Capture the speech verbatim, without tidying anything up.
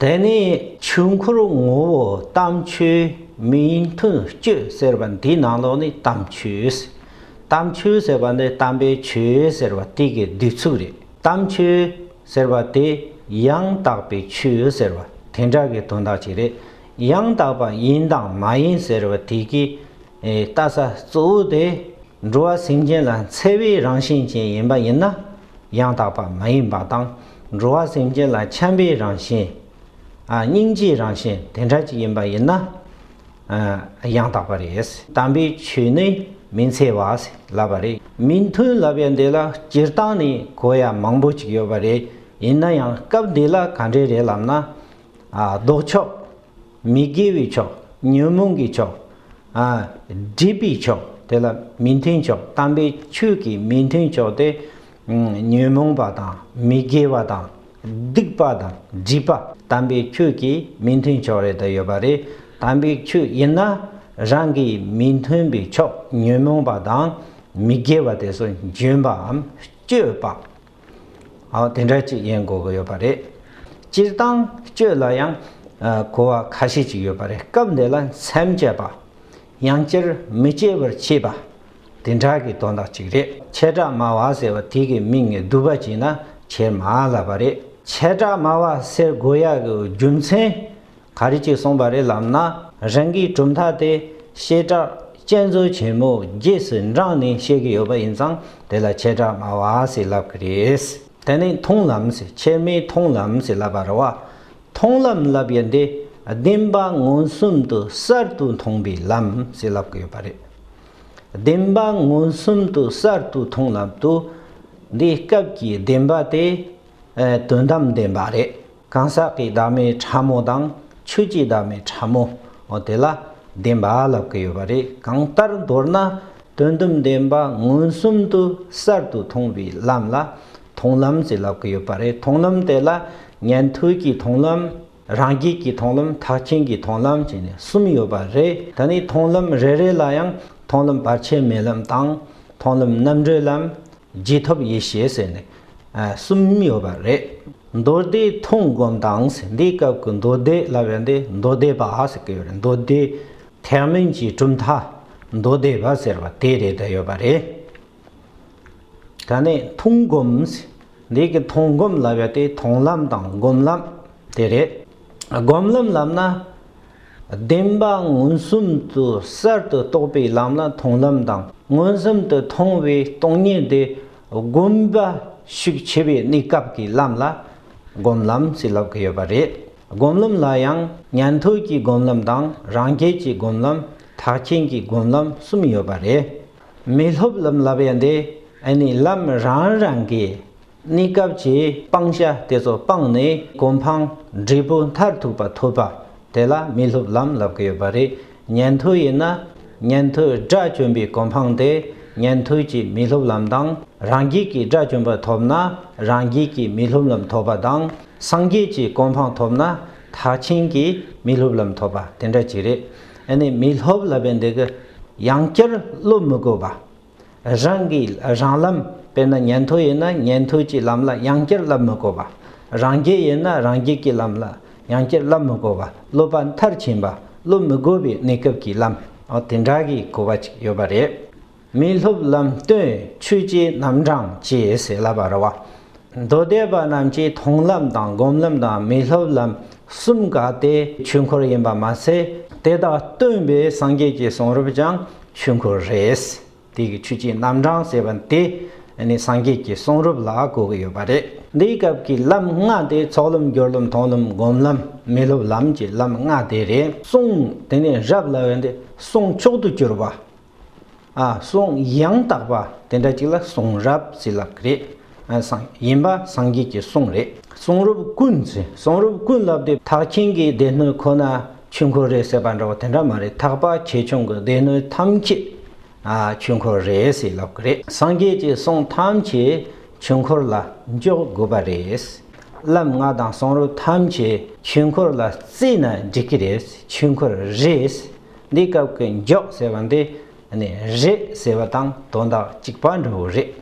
དེ་ནས་ཆོས་འཁོར་ངོ་བོ་དམ་ཆོས་མི་མཐུན་སྤྱོད་ཟེར་བ་འདིའི་ནང་ལོགས་ནས་དམ་ཆོས། དམ་ཆོས་ཟེར་བ་འདི་དམ་པའི་ཆོས་ཟེར་བ་དེ་གི་བསྡུས་ཚིག་རེད། དམ་ཆོས་ཟེར་བ་དེ་ཡང་དག་པའི་ཆོས་ཟེར་བ་དེ་འདྲ་གི་དོན་དག་ཅིག་རེད། ཡང་དག་པ་ཡིན་དང་མ་ཡིན་ཟེར་བ་དེ་གི་ཨེ་ལྟ་ས་གཙོ་བོ་དེ། འགྲོ་བ་སེམས་ཅན་ལ་འཚེ་བའི་རང་བཞིན་ཅན་ཡིན་པ་ཡིན་ན་ཡང་དག་པ་མ་ཡིན་པ་དང་། འགྲོ་བ་སེམས་ཅན་ལ་འཆམ་པའི་རང་བཞིན། ཨ་སྙིང་རྗེའི་རང་བཞིན་དེ་འདྲ་ཅིག་ཡིན་པ་ཡིན་ན་ཨ་ཡང་དག་པ་རེད། དམ་པའི་ཆོས་ནི་མི་འཚེ་བ་ལབ་པ་རེད། མི་མཐུན་ལབ་ཡ་འདི་ལ་སྤྱིར་བཏང་ནས་གོ་ཡ་མང་པོ་ཅིག་ཡོད་པ་རེད། ཡིན་ན་ཡང་སྐབས་འདི་ལ་ག་འདྲས་རེད་ལབ་ན། ཨ་ལྡོག་ཕྱོགས། མི་དགེ་བའི་ཕྱོགས། ཉོན་མོངས་ཀྱི་ཕྱོགས། ཨ་སྒྲིབ་པའི་ཕྱོགས། དེ་ལ་མི་མཐུན་ཕྱོགས། དམ་པའི་ཆོས་ཀྱི་མི་མཐུན་ཕྱོགས་དེ། ཨ་ཉོན་མོངས་པ་དང་མི་དགེ་བ་དང་སྡིག་པ་དང་སྒྲིབ་པ། དམ་པའི་ཆོས་ཀྱི་མི་མཐུན་ཕྱོགས་རེད་དེ་ཡོད་པ་རེད། དམ་པའི་ཆོས་ཡིན་ན་རང་གི་མི་མཐུན་པའི་ཕྱོགས་ཉོན་མོངས་པ་དང་མི་དགེ་བ་དེ་ཚོ་འཇོམས་པའམ་གཅོད་པ། ཨ་དེ་འདྲ་ཅིག་ཡིན་དགོས་ཀྱི་ཡོད་པ་རེད། སྤྱིར་བཏང་སྤྱོད་ལ་ཡང་ཨ་གོ་བ་ཁ་ཤས་ཅིག་ཡོད་པ་རེད། སྐབས་འདི་ལ་མཚམས་བཅད་པ། ཡང་བསྐྱར་མི་སྐྱེ་བར་བྱེད་པ། དེ་འདྲ་གི་དོན་དག་ཅིག་རེད། བྱེ་བྲག་སྨྲ་བ་ཟེར་བ་དེ་གི་མིང་ངས་བསྡུས་པ་བྱས་ན་བྱེ་སྨྲ་ལབ་པ་རེད། བྱེ་བྲག་སྨྲ་བ་ཟེར་དགོས་ཡག་གི་རྒྱུ་མཚན། ག་རེ་ཅིག་གསུངས་པ་རེད་ལབ་ན། རང་གི་གྲུབ་མཐའ་དེ་བྱེ་བྲག་བསྐྱེད་རྫོགས་ཆེན་མོ་རྗེས་སུ་འབྲངས་ནས་བཤད་ཀྱི་ཡོད་པ་ཡིན་ཙང་དེ་ལ་བྱེ་བྲག་སྨྲ་བ་ཟེར་ལབ་ཀྱི་རེད། དེ་ནས་མཐོང་ལམ་ཟེར། ཁྱེད་མིའི་མཐོང་ལམ་ཟེར་ལབ་པ་རེད་བ། མཐོང་ལམ་ལབ་ཡ་འདི་བདེན་པ་མངོན་སུམ་དུ་གསར་དུ་མཐོང་བའི་ལམ་ཟེར་ལབ་ཀྱི་ཡོད་པ་རེད། བདེན་པ་མངོན་སུམ་དུ་གསར་དུ་མཐོང་ལམ་དུ། འདིའི་སྐབས་ཀྱི་བདེན་པ་དེ། ཨ་དོན་དམ་བདེན་པ་རེད། གང་ཟག་གི་བདག་མེད་ཕྲ་མོ་དང་ཆོས་ཀྱི་བདག་མེད་ཕྲ་མོ། འོ་དེ་ལ་བདེན་པ་ལབ་ཀྱི་ཡོད་པ་རེད། གང་ལྟར་མདོར་ན་དོན་དམ་བདེན་པ་མངོན་སུམ་དུ་གསར་དུ་མཐོང་བའི་ལམ་ལ་མཐོང་ལམ་ཟེར་ལབ་ཀྱི་ཡོད་པ་རེད། མཐོང་ལམ་དེ་ལ་ཉན་ཐོས་ཀྱི་མཐོང་ལམ། རང་རྒྱལ་གྱི་མཐོང་ལམ། ཐེག་ཆེན་གྱི་མཐོང་ལམ་བྱས་ནས་གསུམ་ཡོད་པ་རེད། ད་ནི་མཐོང་ལམ་རེ་རེ་ལ་ཡང་མཐོང་ལམ་བར་ཆད་མེད་ལམ་དང་། མཐོང་ལམ་རྣམ་གྲོལ་ལམ། རྗེས་ཐོབ་ཡེ་ཤེས་ཟེར་ནས་ཨ་གསུམ་ཡོད་པ་རེད། མདོ་སྡེ་མཐོང་སྒོམ་དང་ཟེར། འདིའི་སྐབས་ཀྱི་མདོ་སྡེ་ལབ་ཡ་འདི་མདོ་སྡེ་པ་ཟེར་གྱི་ཡོད་རེད། མདོ་སྡེ་ཐེག་དམན་གྱི་གྲུབ་མཐའ་མདོ་སྡེ་པ་ཟེར་བ་དེ་རེད་དེ་ཡོད་པ་རེད། ད་ནི་མཐོང་སྒོམ་ཟེར། འདི་གི་མཐོང་སྒོམ་ལབ་ཡ་དེ་མཐོང་ལམ་དང་སྒོམ་ལམ་དེ་རེད། སྒོམ་ལམ་ལབ་ན། བདེན་པ་མངོན་སུམ་དུ་གསར་དུ་རྟོགས་པའི་ལམ་ལ་མཐོང་ལམ་དང་། མངོན་སུམ་དུ་མཐོང་བའི་སྟོང་ཉིད་དེ་སྒོམ་པ་ཤུགས་ཆེ་བའི་གནས་སྐབས་ཀྱི་ལམ་ལ་སྒོམ་ལམ་ཟེར་ལབ་ཀྱི་ཡོད་པ་རེད། སྒོམ་ལམ་ལ་ཡང་ཉན་ཐོས་ཀྱི་སྒོམ་ལམ་དང་རང་རྒྱལ་གྱི་སྒོམ་ལམ། ཐེག་ཆེན་གྱི་སྒོམ་ལམ་གསུམ་ཡོད་པ་རེད། མི་སློབ་ལམ་ལབ་ཡ་འདི་ཨ་ནི་ལམ་རང་རང་གི་གནས་སྐབས་ཀྱི་སྤང་བྱ་དེ་ཚོ་སྤངས་ནས་གོ་འཕང་འབྲས་བུ་མཐར་ཐུག་པ་ཐོབ་པ་དེ་ལ་མི་སློབ་ལམ་ལབ་ཀྱི་ཡོད་པ་རེད། ཉན་ཐོས་ཡིན་ན་ཉན་ཐོས་དགྲ་བཅོམ་པའི་གོ་འཕང་དེ་ཉན་ཐོས་ཀྱི་མི་སློབ་ལམ་དང་། རང་རྒྱལ་གྱི་དགྲ་བཅོམ་པ་ཐོབ་ན་རང་རྒྱལ་གྱི་མི་སློབ་ལམ་ཐོབ་པ་དང་། སངས་རྒྱས་ཀྱི་གོ་འཕང་ཐོབ་ན་ཐེག་ཆེན་གྱི་མི་སློབ་ལམ་ཐོབ་པ་དེ་འདྲ་ཅིག་རེད། ཨ་ནི་མི་སློབ་ལབ་པའི་འདི་གི་ཡང་བསྐྱར་སློབ་མི་དགོས་པ། རང་གི་རང་ལམ། དཔེར་ན་ཉན་ཐོས་ཡིན་ན་ཉན་ཐོས་ཀྱི་ལམ་ལ་ཡང་བསྐྱར་སློབ་མི་དགོས་པ། རང་རྒྱལ་ཡིན་ན་རང་རྒྱལ་གྱི་ལམ་ལ་ཡང་བསྐྱར་སློབ་མི་དགོས་པ། སློབ་པ་མཐར་ཕྱིན་པ། སློབ་མི་དགོས་པའི་གནས་སྐབས་ཀྱི་ལམ། འོ་དེ་འདྲ་གི་གོ་བ་ཅིག་ཡོད་པ་རེད། མི་སློབ་ལམ་སྟོན་ཆོས་ཀྱི་རྣམ་གྲངས་ཅེས་ཟེར་ལབ་པ་རེད་བ། མདོ་སྡེ་པ་རྣམས་ཀྱིས་མཐོང་ལམ་དང་སྒོམ་ལམ་དང་མི་སློབ་ལམ་གསུམ་ཀ་དེ་ཆོས་འཁོར་ཡིན་པ་མ་ཟད། དེ་དག་སྟོན་པའི་སངས་རྒྱས་ཀྱི་གསུང་རབ་ཀྱང་ཆོས་འཁོར་རེད། དེ་གི་ཆོས་ཀྱི་རྣམ་གྲངས་ཟེར་བ་དེ་ནི་སངས་རྒྱས་ཀྱི་གསུང་རབ་ལ་གོ་གི་ཡོད་པ་རེད། འདིའི་སྐབས་ཀྱི་ལམ་ལྔ་དེ་ཚོགས་ལམ་སྦྱོར་ལམ་མཐོང་ལམ་སྒོམ་ལམ་མི་སློབ་ལམ་གྱི་ལམ་ལྔ་དེ་རེད། གསུང་དེ་ནས་རབ་ལབ་ཡ་འདི་གསུང་མཆོག་ཏུ་གྱུར་པ། ཨ་གསུང་ཡང་དག་པ་དེ་འདྲ་ཅིག་ལ་གསུང་རབ་ཟེར་ལབ་ཀྱི་རེད། ཨ་སངས་ཡིན་པ་སངས་རྒྱས་ཀྱི་གསུང་རེད། གསུང་རབ་ཀུན་ཟེར། གསུང་རབ་ཀུན་ལབ་དེ་ཐེག་ཆེན་གྱི་སྡེ་སྣོད་ཁོ་ན་ཆོས་འཁོར་རེད་ཟེར་བ་འདྲ་བོ་དེ་འདྲ་མ་རེད། ཐེག་པ་ཆེ་ཆུང་གི་སྡེ་སྣོད་ཐམས་ཅད་ཨ་ཆོས་འཁོར་རེད་ཟེར་ལབ་ཀྱི་རེད། སངས་རྒྱས་ཀྱི་གསུང་ཐམས་ཅད་ཆོས་འཁོར་ལ་འཇོག་དགོས་པ་རེད། ལམ་ལྔ་དང་གསུང་རབ་ཐམས་ཅད་ཆོས་འཁོར་ལ་བརྩིས་ན་འགྲིག་གི་རེད། ཆོས་འཁོར་རེད། འདི་སྐབས་ཀྱི་འཇོག་ཟེར་བ་འདི་ནི་རེད་ཟེར་བ་དང་དོན་དག་གཅིག་པ་འདྲ་བོ་རེད།